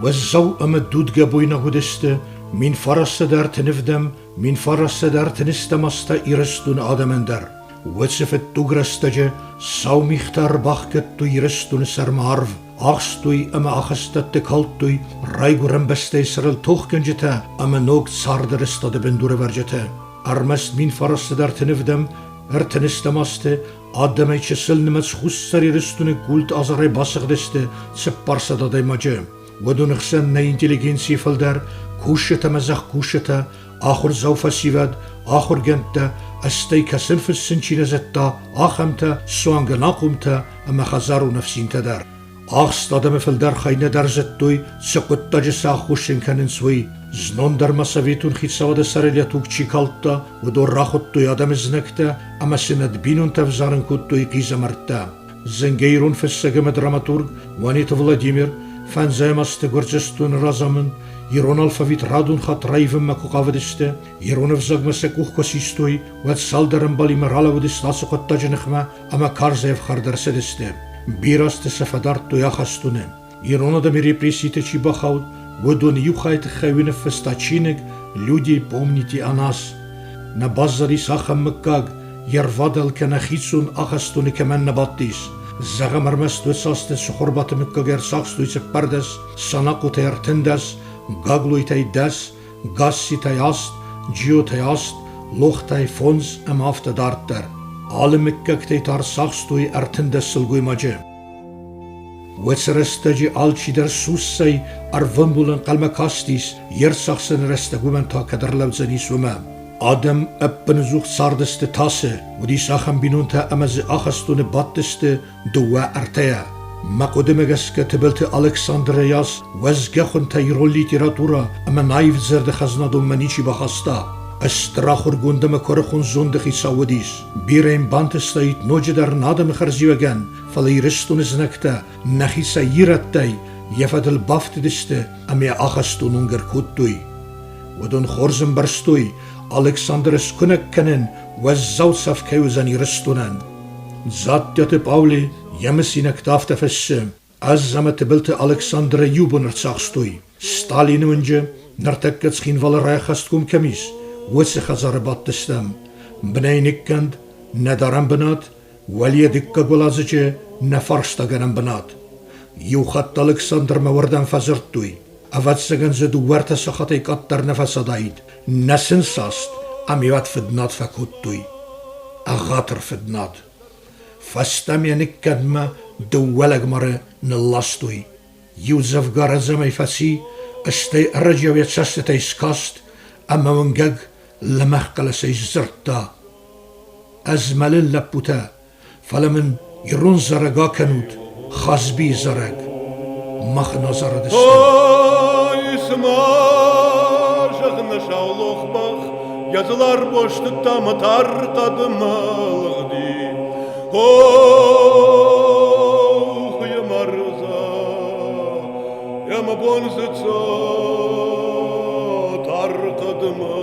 Уӕззау ӕмӕ дудгӕбойнаг уыдысты 1937, 1938 азтӕ Ирыстоны адӕмӕн дӕр. Уыцы фыддуг рӕстӕджы сау мигътӕ ӕрбахгӕдтой Ирыстоны сӕрмӕ арв, ахстой ӕмӕ ахӕстӕтты калдтой райгуырӕн бӕстӕйы сӕрыл тохгӕнджытӕ ӕмӕ ног царды рӕстады бындурӕвӕрджытӕ. Ӕрмӕст 1937, 38 азты адӕмӕй чысыл нымӕц Хуссар Ирыстоны культ азарӕй басыгъдысты 400 адӕймаджы. Уыдоны хсӕн нӕ интеллигенцийы фылдӕр кусджытӕ ӕмӕ зӕхкусджытӕ, ахуырдзау фӕсивӕд, ахуыргӕндтӕ, стӕй кӕсын-фыссын чи нӕ зыдта, ахӕмтӕ, суанг ӕнахъомтӕ ӕмӕ хӕдзарон ӕфсинтӕ дӕр. Ахст адӕмы фылдӕр хай нӕдӕр зыдтой, цы хъуыддаджы сӕ аххосджын кӕнынц, уый. Знон дӕр ма советон хицауады сӕрыл йӕ туг чи калдта, уыдон рахуыдтой адӕмы знӕгтӕ ӕмӕ сын ӕд бинонтӕ ӕвзарын кодтой хъизӕмӕрттӕ. Зынгӕ ирон фыссӕг ӕмӕ драматург Уанеты Владимир фӕндзӕм азты Гуырдзыстоны разамынд ирон алфавит радон хатт раивынмӕ куы хъавыдысты, ирон ӕвзагмӕ сӕ къух куы систой, уӕд цалдӕр ӕмбалимӕ ралӕууыдысты ацы хъуыддаджы ныхмӕ ӕмӕ карзӕй ӕфхӕрд ӕрцыдысты. Бирӕ азты сӕ фӕдардтой ахӕстоны. Ирон адӕмы репресситы чи бахауд, уыдон иу хайы тыххӕй уый ныффыста чиныг «Люди, помните о нас». Нӕ баззадис ахӕм мыггаг, йе рвадӕл кӕнӕ хицон ахӕстоны кӕмӕн нӕ бадтис. Зӕгъӕм, ӕрмӕст уыцы азты Цыхуырбаты мыггаг ӕрцахстой 14, Санахъотӕй 13, Гаглойтӕй 10, Гасситӕй аст, Джиотӕй аст, Лохтӕй фондз ӕмӕ афтӕ дарддӕр. Алы мыггӕгтӕй та ӕрцахстой 13 сылгоймаджы. Уыцы рӕстӕджы алчидӕр суссӕй ӕрвылбон ӕнхъӕлмӕ кастис, йе рцахсыны рӕстӕг уымӕн та кӕд ӕрлӕудзӕнис, уымӕ. Адӕм ӕппынӕдзух цардысты тасы, уыдис ахӕм бинонтӕ ӕмӕ дзы ахӕстоны бадтысты дыууӕ-ӕртӕйӕ. Мӕ хъуыдымӕ гӕсгӕ Тыбылты Алыксандры йас уӕзгӕ хуынтӕ ирон литературӕ ӕмӕ наив зӕрды хӕзнадонмӕ ничи бахаста. Стыр ахуыргонд ӕмӕ куырыхон зонды хицау уыдис. Бирӕ йын бантыстаид ноджыдӕр нӕ адӕмы хӕрзиуӕгӕн, фӕлӕ Ирыстоны знӕгтӕ нӕхицӕй ирӕттӕй йӕ фӕдыл бафтыдысты ӕмӕ йӕ ахӕстон онг ӕркодтой. Уыдон хорз ӕмбӕрстой, Алыксандры скуынӕг кӕнын уӕззау цӕф кӕй уыдзӕн Ирыстонӕн. Дзаттиаты Пъаули йӕ мысинӕгтӕ афтӕ фыссы: Ӕз ӕмӕ Тыбылты Алыксандры иу бон ӕрцахстой. Сталины уынджы, ныртӕккӕ Цхинвалы райхӕстгом кӕм ис, уыцы хӕдзары бадтыстӕм. Бынӕй ныккӕнд, нӕ дарӕн бынат, уӕле дыккаг уӕладзыджы нӕ фарстагӕнӕн бынат. Иу хатт Алыксандрмӕ уырдӕм фӕдзырдтой. Ӕвӕццӕгӕн дзы дыууӕ-ӕртӕ сахатӕй къаддӕр нӕ фӕцадаид. Нӕ сын саст ӕмиуад фыднад фӕкодтой. Ӕгъатыр фыднад. Фӕстӕмӕ ныккӕндмӕ дыууӕ лӕгмары нылластой. Иу дзӕвгар ӕдзӕмӕй фӕци, стӕй ӕрӕджиау йӕ цӕстытӕй скаст ӕмӕ уынгӕг лӕмӕгъ хъӕлӕсӕй сдзырдта: Ӕз мӕлын, лӕппутӕ, фӕлӕ мын ирон зарӕг акӕнут, Хазбийы зарӕг. Мах нӕ зарыдыстӕм. Ой, цыма зӕгъын саулох бӕх, йӕ дзылар бостыдта мӕ тар хъӕдмӕ лыгъди. Ох, йӕ мӕрза, йӕ мӕ бон дзыцца тар хъӕдмӕ.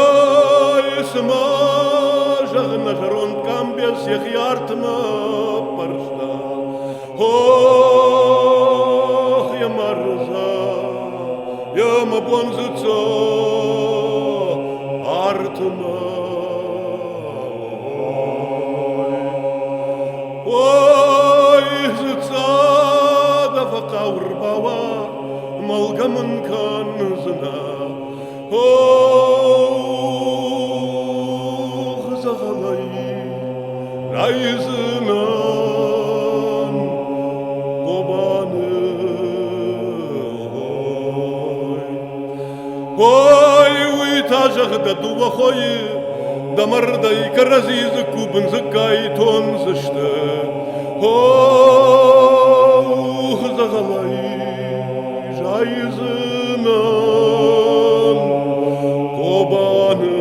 Ой, цыма зӕгъын нӕ зӕронд къамбец йӕхи артмӕ ӕппӕрста. Ох, йӕ мӕрза, йӕ мӕ бон дзыцца артмӕ. Ой, дзыцца, дӕ фӕхъау рбауа, мӕлгӕ мын кӕндзынӕ. Ох, дзӕгъӕлӕй райдзынӕн Хъобаны. Ой, уый та зӕгъ дӕ дыууӕ хойы, дӕ мӕрдӕй кӕрӕдзи дзыкку бындзыккӕй тондзысты. Ох, дзӕгъӕлӕй зайдзынӕн Хъобаны.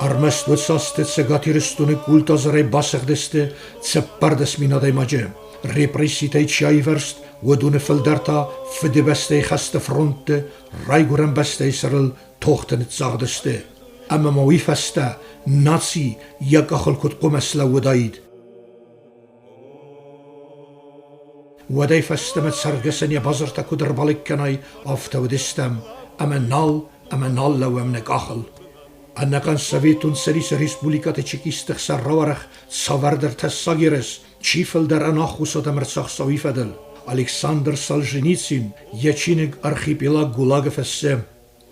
Ӕрмӕст уыцы азты Цӕгат Ирыстоны культазарӕй басыгъдысты 14 000 адӕймаджы. Репресситӕй чи аивӕрзт, уыдоны фылдӕр та Фыдыбӕстӕйы хӕсты фронтты Райгуырӕн бӕстӕйы сӕрыл тохты ныццагъдысты. Ӕмӕ ма уый фӕстӕ наци йӕ къахыл куыд хъуамӕ слӕууыдаид? Уӕдӕй фӕстӕмӕ цӕргӕсӕн йӕ базыртӕ куыд ӕрбалыг кӕнай, афтӕ уыдыстӕм, ӕмӕ нал ӕмӕ нал лӕууӕм нӕ къахыл. Ӕнӕхъӕн Советон Цӕдисы республикӕты чекистты хсӕн рауӕрӕх цавӕрдӕр тӕссаг ерыс, чи фылдӕр ӕнаххос адӕм ӕрцахста, уый фӕдыл. Александр Солженицын йӕ чиныг «Архипелаг ГУЛАГ-ы» фыссы: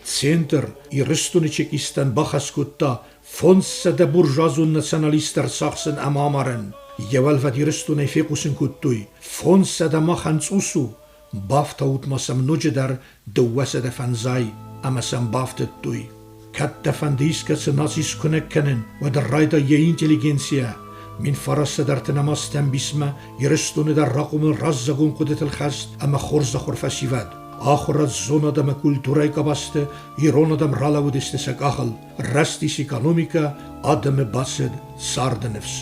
Центр Ирыстоны чекисттӕн бахӕс кодта 500 буржуазон националисты ӕрцахсын ӕмӕ амарын. Йӕ уӕлвӕд Ирыстонӕй фехъусын кодтой, 500 махӕн цъус у, бафтаут ма сӕм ноджыдӕр 250 ӕмӕ сӕм бафтыдтой. Кӕд дӕ фӕнды искӕцы наци скуынӕг кӕнын, уӕд райдай йӕ интеллигенцийӕ. 1930 азты ӕмбисмӕ Ирыстоны дӕр рахъомыл раззагон хъуыдытыл хӕст ӕмӕ хорзахуыр фӕсивӕд. Ахуырад, зонад ӕмӕ культурӕйы къабӕзты ирон адӕм ралӕууыдысты сӕ къахыл, рӕзтис экономикӕ, адӕмы бацыд царды ныфс.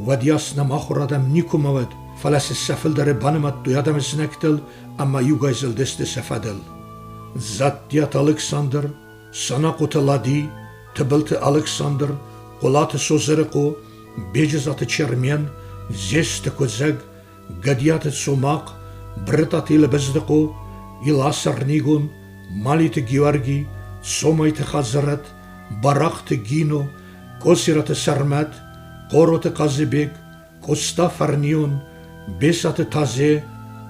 Уӕд йас нӕм ахуыр адӕм никуыма уыд, фӕлӕ цы сӕ фылдӕры банымадтой адӕмы знӕгтыл ӕмӕ иугай зылдысты сӕ фӕдыл. Дзаттиаты Алыксандр, Санахъоты Лади, Тыбылты Алыксандр, Хъуылаты Созырыхъо, Беджызаты Чермен, Дзесты Куыдзӕг, Гӕдиаты Цомахъ, Брытъаты Елбыздыхъо, Илас Ӕрнигон, Малиты Геуӕрги, Цомайты Хадзырӕт, Барахъты Гино, Къосираты Сӕрмӕт, Хъороты Хъазыбег, Къоста Фӕрнион, Бесаты Тазе,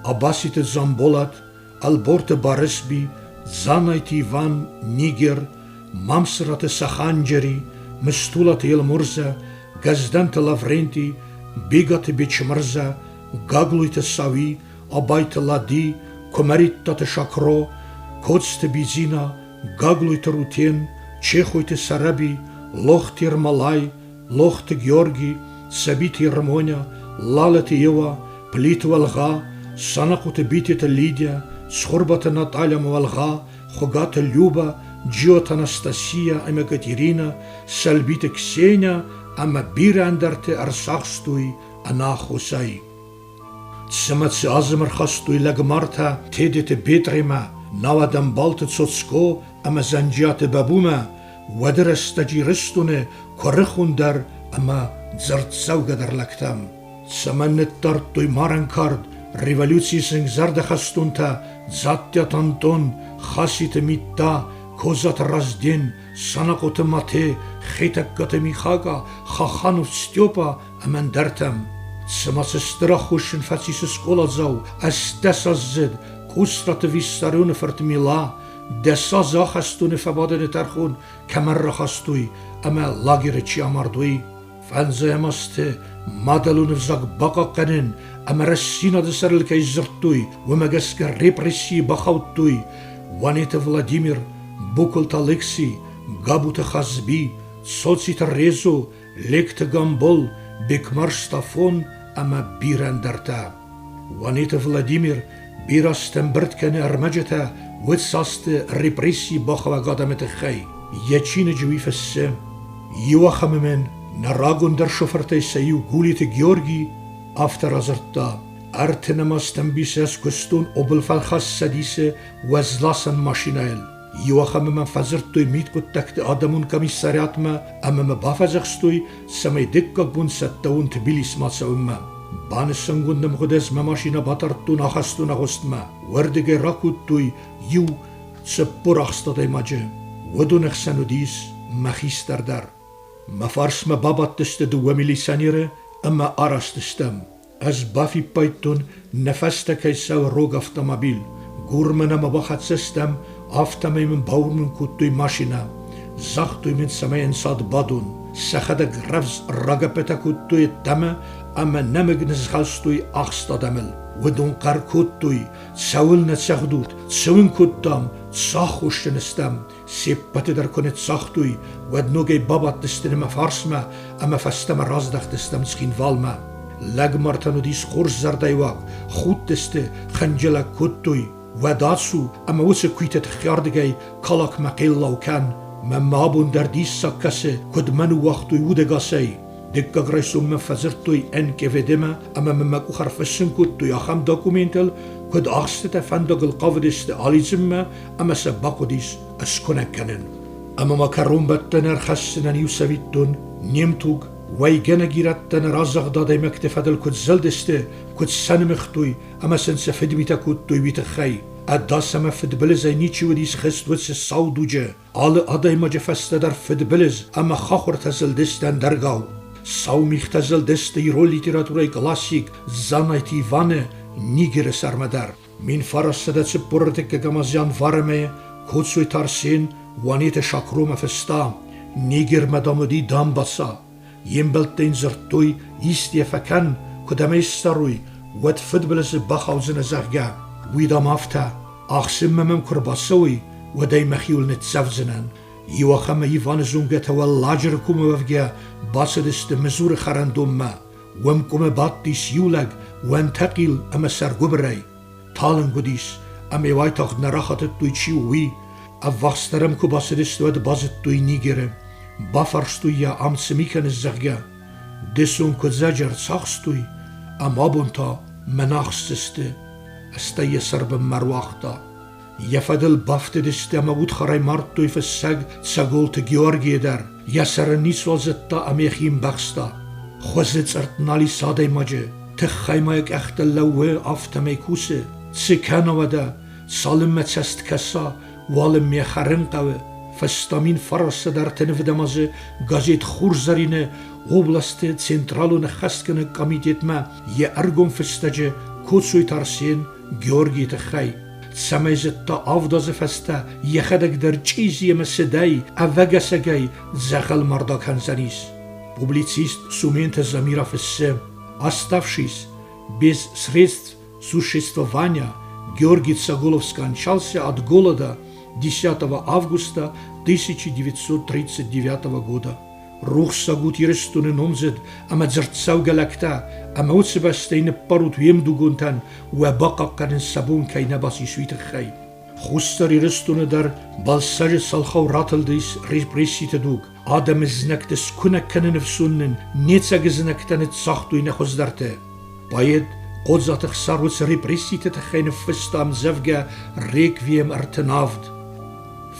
Абаситы Дзамболат, Ӕлборты Барысби, Дзанайты Иван, Нигер, Мамсыраты Саханджери, Мыстулаты Елмурза, Гӕздӕнты Лавренти, Бигаты Бечмырза, Гаглойты Сауи, Абайты Лади, Куымӕридтаты Шакро, Коцты Бидзина, Гаглойты Рутен, Чехойты Сӕрӕби, Лохты Ермолай, Лохты Георги, Цӕбиты Ермоня, Лалыты Еуа, Плиты Уӕлгъа, Санахъоты Битеты Лидия, Цхуырбаты Наталья Уӕлгъа, Хуыгаты Люба, Джиоты Анастасия ӕмӕ Катерина, Сӕлбиты Ксеня ӕмӕ бирӕ ӕндӕрты ӕрцахстой ӕнаххосӕй. Цымӕ цы азым ӕрхастой лӕгмартӕ Тедеты Бетъремӕ, науӕд Ӕмбалты Цоцко ӕмӕ Зӕнджиаты Бӕбумӕ, уӕды рӕстӕджы Ирыстоны куырыхондӕр ӕмӕ дзырддзӕугӕдӕр лӕгтӕм? Цӕмӕн ныддардтой марӕн кард революцийы зынгзӕрдӕ хӕстонтӕ Дзаттиаты Антон, Хаситы Митта, Козаты Разден, Санахъоты Мате, Хетӕгкаты Михака, Хаханов Степа ӕмӕ ӕндӕртӕм? Цыма цы стыр аххосджын фӕцис скъоладзау 18-аздзыд Къусраты Виссарионы фырт Мила, 10 азы ахӕстоны фӕбадыны тӕрхон кӕмӕн рахастой ӕмӕ лагеры чи амард, уый? Фӕндзайӕм азты мадӕлон ӕвзаг бахъахъхъӕнын ӕмӕ рӕстдзинады сӕрыл кӕй сдзырдтой, уымӕ гӕсгӕ репрессийы бахаудтой Уанеты Владимир, Букуылты Алыкси, Габуты Хазби, Цоциты Резо, Лекты Гамбол, Бекмӕрзты Афон ӕмӕ бирӕ ӕндӕртӕ. Уанеты Владимир бирӕ азты ӕмбырд кӕны ӕрмӕджытӕ уыцасты репрессийы бахауӕг адӕмы тыххӕй. Йӕ чиныджы уый фыссы: Иуахӕмы мын нӕ рагондӕр шофыртӕй сӕ иу Гулиты Георгий афтӕ радзырдта: Ӕртынӕм азты ӕмбисы ӕз куыстон облфӕлхасцӕдисы уӕзласӕн машинӕйыл. Иуахӕмы мӕм фӕдзырдтой мидхъуыддӕгты адӕмон комиссариатмӕ ӕмӕ мӕ бафӕдзӕхстой, цӕмӕй дыккаг бон цӕттӕ уон Тбилисмӕ цӕуынмӕ. Банысангонд ӕмгъуыд ӕз мӕ машинӕ батардтон ахӕстон агъуыстмӕ. Уырдыгӕй ракодтой иу 46 адӕймаджы. Уыдоны хсӕн уыдис мӕ хистӕр дӕр. Мӕ фарсмӕ бабадтысты дыууӕ милиционеры ӕмӕ араст стӕм. Ӕз бафиппайдтон, нӕ фӕстӕ кӕй цӕуы рог автомобиль. Гурмӕ нӕма бахӕццӕ стӕм, афтӕмӕй мын бауырнын кодтой машинӕ. Загътой мын, цӕмӕй ӕнцад бадон. Сӕхӕдӕг рӕвдз рагӕппытӕ кодтой ӕддӕмӕ ӕмӕ нӕмыг нызгъӕлстой ахст адӕмыл. Уыдон хъӕр кодтой, цӕуылнӕ цӕгъдут, цы уын кодтам, цы аххосджын стӕм. Се ппӕты дӕр куы ныццагътой, уӕд ногӕй бабадтысты мӕ фарсмӕ ӕмӕ фӕстӕмӕ раздӕхтыстӕм Цхинвалмӕ. Лӕгмартӕн уыдис хорз зӕрдӕйуаг, худтысты, хынджылӕг кодтой. Уӕд ацу ӕмӕ уыцы куиты тыххӕрдыгӕй Калакмӕ хъеллау кӕн. Мӕнмӕ абон дӕр диссаг кӕсы, куыд мӕ ныууагътой удӕгасӕй. Дыккаг райсом мӕм фӕдзырдтой НКВД-мӕ ӕмӕ мын мӕ къух ӕрфыссын кодтой ахӕм документыл, куыд ахстытӕ фӕндагыл хъавыдысты алидзынмӕ ӕмӕ сӕ бахъуыдис скуынӕг кӕнын. Ӕмӕ ма кӕронбӕттӕны ӕрхӕсдзынӕн иу цӕвиттон, не мтуг, уӕйгӕнӕг ирӕттӕ нӕ разагъд адӕймӕгты фӕдыл куыд зылдысты, куыд сӕ нымыгътой ӕмӕ сын цы фыдмитӕ кодтой, уый тыххӕй. Ӕдас ӕмӕ фыдбылызӕй ничи уыдис хызт уыцы сау дуджы. Алы адӕймаджы фӕстӕ дӕр фыдбылыз ӕмӕ хахуыртӕ зылдысты ӕндӕргау. Сау мигътӕ зылдысты ирон литературӕйы классик Дзанайты Иваны Нигеры сӕрмӕ дӕр. 1943 январы мӕйы Коцойты Арсен Уанеты Шакромӕ фыста, Нигермӕ, дам, уыди дамбаца. Йе мбӕлттӕ йын дзырдтой, исты йӕ фӕкӕн, куыд ӕм ӕй ссарой, уӕд фыдбылызы бахаудзынӕ, зӕгъгӕ. Уый, дам, афтӕ, ахсынмӕ мӕм куы рбацӕуой, уӕд ӕй мӕхиуыл ныццӕвдзынӕн. Иуахӕмы Иваны зонгӕтӕ Уӕлладжыры комы уӕвгӕ бацыдысты Мызуры хӕрӕндонмӕ. Уым къуымы бадтис иу лӕг уӕнтӕхъил ӕмӕ сӕргуыбырӕй. Талынг уыдис, ӕмӕ уайтагъд нӕ рахатыдтой, чи у, уый. Ӕввахсдӕр ӕм куы бацыдысты, уӕд базыдтой Нигеры. Бафарстой йӕ, ам цы ми кӕныс, зӕгъгӕ. Дысон Куыдзӕджы ӕрцахстой, ӕмӕ абон та мӕн ахсдзысты. Стӕй йӕ сӕр бынмӕ ӕруагъта. Йӕ фӕдыл бафтыдысты ӕмӕ удхарӕй мардтой фыссӕг Цӕголты Георгийы дӕр. Йӕ сӕры ницуал зыдта ӕмӕ йӕхи ӕмбӕхста. Хуызы цъыртт нал ис адӕймаджы, тыххӕй ма йӕ къӕхтыл лӕууы, афтӕмӕй кусы. Цы кӕна уӕдӕ, цалынмӕ цӕст кӕса, уалынмӕ йӕ хӕрын хъӕуы. Фыста 1935 азы газет «Хурзӕрин-ы» областы Централон ӕххӕстгӕнӕг комитетмӕ йӕ ӕргом фыстӕджы Коцойты Арсен Георгийы тыххӕй, цӕмӕй зыдта авд азы фӕстӕ йӕхӕдӕг дӕр чъизи ӕмӕ сыдӕй, ӕвӕгӕсӕгӕй дзӕгъӕлмард акӕндзӕнис. Публицист Сументы Замира фыссы, Оставшись без средств существования, Георгий Цаголов скончался от голода 10 августа 1939 года. Рухссаг ут Ирыстоны номдзыд ӕмӕ дзырддзӕугӕ лӕгтӕ, ӕмӕ уыцы бӕстӕй ныппарут уе мдугонтӕн, уӕ бахъахъхъӕнын сӕ бон кӕй нӕ бацис, уый тыххӕй. Хуссар Ирыстоны дӕр Балсӕджы цалхау ратылдис репресситы дуг. Адӕмы знӕгты скуынӕг кӕныны фсон нын не цӕг знӕгтӕ ныццагътой нӕ хуыздӕрты. Поэт Хъодзаты Хсар уыцы репресситы тыххӕй ныффыста ӕмдзӕвгӕ «Реквием 37».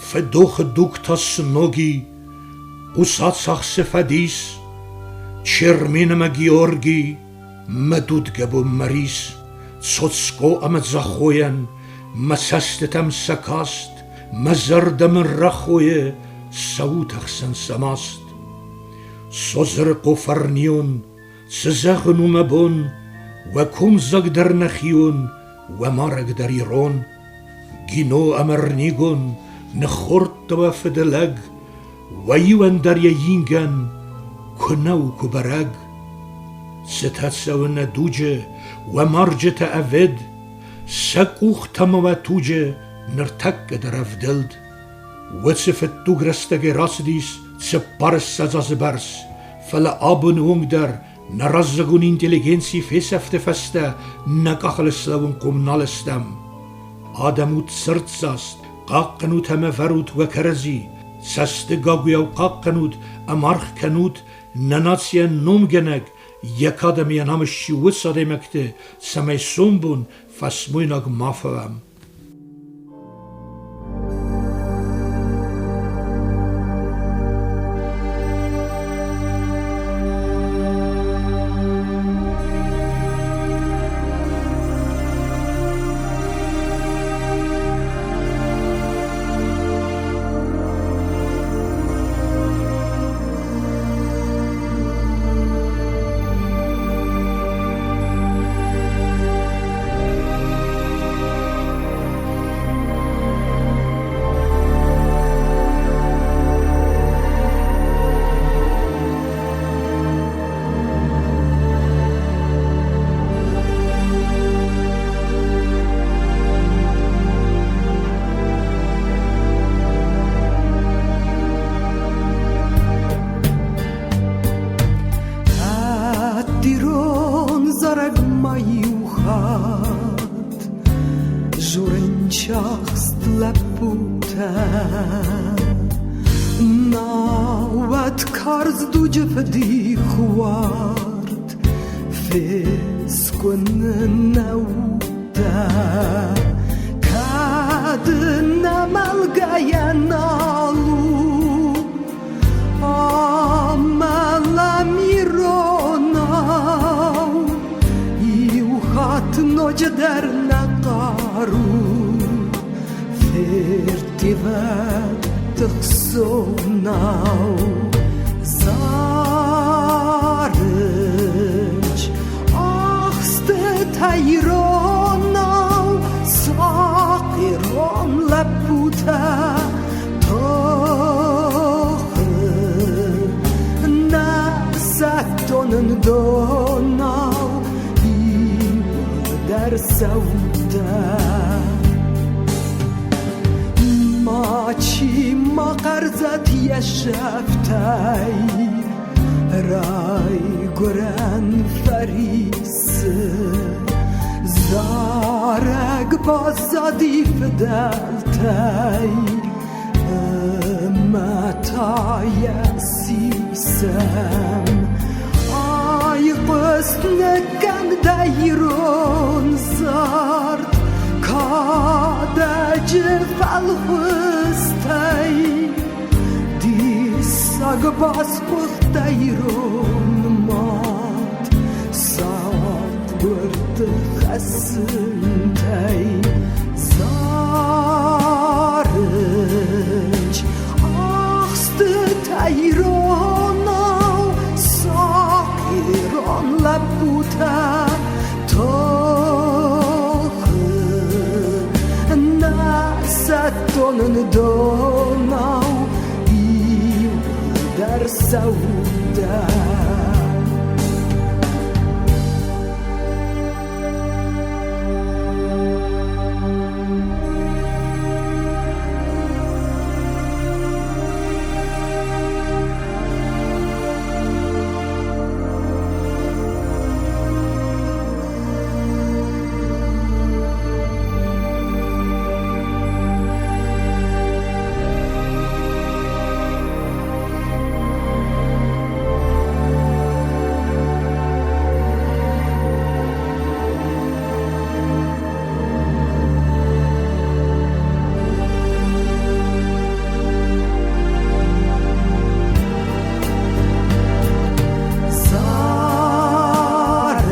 Фыдохы дуг та сног и, Хъусацахсы фӕдис, Чермен ӕмӕ Георги, мӕ дудгӕбон мӕ рис, Цоцко ӕмӕ Дзахойӕн мӕ цӕстытӕм сӕ каст, мӕ зӕрдӕ мын рӕхойы сӕ утӕхсӕн сӕ маст. Созырыхъо Фӕрнион, цы зӕгъын у мӕ бон, уӕ комдзаг дӕр нӕхион, уӕ марӕг дӕр ирон. Гино ӕмӕ Рнигон ныххордта уӕ фыды лӕг, уӕ иуӕн дӕр йӕ ингӕн куы нӕ у, куы бӕрӕг. Цытӕ цӕуы нӕ дуджы, уӕ марджытӕ ӕвӕд, сӕ къухтӕ ма уӕ туджы ныртӕккӕ дӕр ӕвдылд. Уыцы фыддуг рӕстӕгӕй рацыдис цыппарыссӕдз азы бӕрц, фӕлӕ абоны онг дӕр нӕ раззагон интеллигенци фесӕфты фӕстӕ нӕ къахыл слӕууынхъом нал стӕм. Адӕм ут цырддзаст, хъахъхъӕнут ӕмӕ вӕрут уӕ кӕрӕдзи, цӕсты гагуыйау хъахъхъӕнут ӕмӕ аргъ кӕнут нӕ нацийӕн номгӕнӕг, йӕ кад ӕмӕ йӕ намыс чи уыцы адӕймӕгты, цӕмӕй сомбон фӕсмойнаг ма фӕуӕм. Ирон зарӕг ма иу хатт Журынчахст лӕппутӕ Науӕд карз дуджы фыдих уард Фескуыны нӕ удтӕ Кӕд нӕ мӕлгӕйӕ нал у. Ӕрттивӕд хцонау зарыс, Ахстытӕ иронау, сахъ ирон лӕппутӕ тохы нӕ сӕттон донау иуылдӕр цӕутӕ. Мачи ма хъӕрзӕд йӕ сӕфтӕй, райгуырӕн фӕрисы. Зарӕг баззади фыдӕлтӕй, ӕмӕ та йӕ сисӕм. Айхъуыст ныккӕндӕ ирон зард, кадӕджы фӕлхуыстӕй. Диссаг басгуыхт ирон мад, саггуырды хӕссынтӕй. Зарыч, ахстытӕ иронау, сахъ ирон лӕппутӕ тохы нӕ сӕттонын донау иуылдӕр цӕутӕ.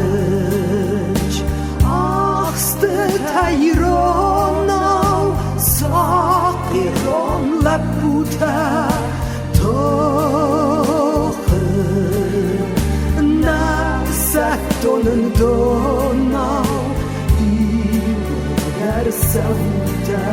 Зарыч, ахстытӕ иронау, сахъ ирон лӕппутӕ тохы нӕ сӕттонын донау иуылдӕр цӕутӕ.